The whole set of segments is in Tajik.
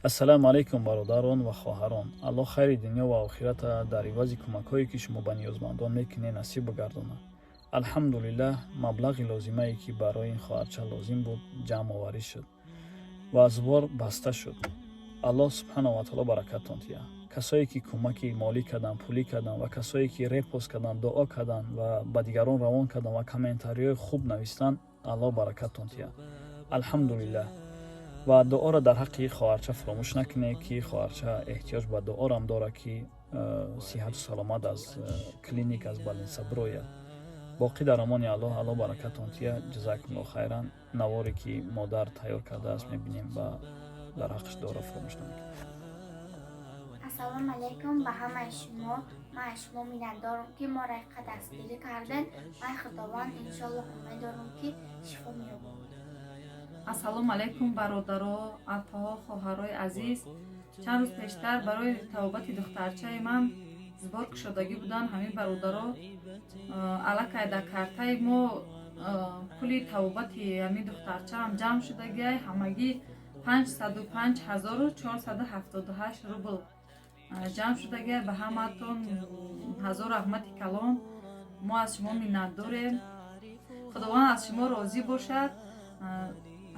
Ассалому алайкум, бародарон ва хоҳарон. Аллоҳ хайри дунё ва охирата дар ивази кӯмакҳое, ки шумо ба ниёзмандон мекунед, насиб бигардонад. Алҳамдулиллаҳ, маблағи лозимае, ки барои ин хоҳарча лозим буд, ҷамъоварӣ шуд ва сбор баста шуд. Аллоҳ субҳанаҳу ва таоло баракаттон диҳад. Касое, ки кӯмаки молӣ карданд, пулӣ карданд ва касое, ки репост карданд, дуо карданд ва ба дигарон равон карданд ва комментариҳои хуб навистанд, Аллоҳ баракаттон диҳад. Алҳамдулиллаҳ. Ва дуоро дар ҳаққи хоҳарча фаромӯш накунед, ки хоҳарча эҳтиёҷ ба дуорам дорад, ки сиҳату саломат аз клиник, аз больница бирояд. Боқӣ дар амони Аллоҳ. Аллоҳ баракатон диҳад. Ҷазакумллоҳ хайран. Наворе, ки модар тайёр кардааст, мебинем ва дар ҳаққаш дуоро фаромӯш намекунем. Ассалому алайкум ба ҳамаи шумо. Ман аз шумо миннатдорам, ки моро иқа дастгирӣ кардед. Ман Худованд, иншоллоҳ, умед дорам, ки шифо меёбам. Ассалому алайкум, бародаро, апаҳо, хоҳарои азиз. Чанд рӯз пештар барои табобати духтарчаи ман сбор кушодагӣ буданд. Ҳамин бародаро, аллакай дар картаи мо пули табобати ҳамин духтарчаам ҷамъ шудагиай. Ҳамагӣ 505 478 рубл ҷамъ шудагиай. Ба ҳамаатон ҳазор раҳмати калон. Мо аз шумо миннатдорем. Худованд аз шумо розӣ бошад.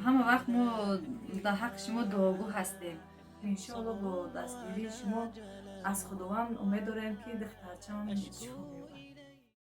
Ҳама вақт мо дар ҳаққи шумо дуогӯ ҳастем. Иншоалло, бо дастгирии шумо аз Худованд умед дорем, ки духтарчаам шифо меёбад.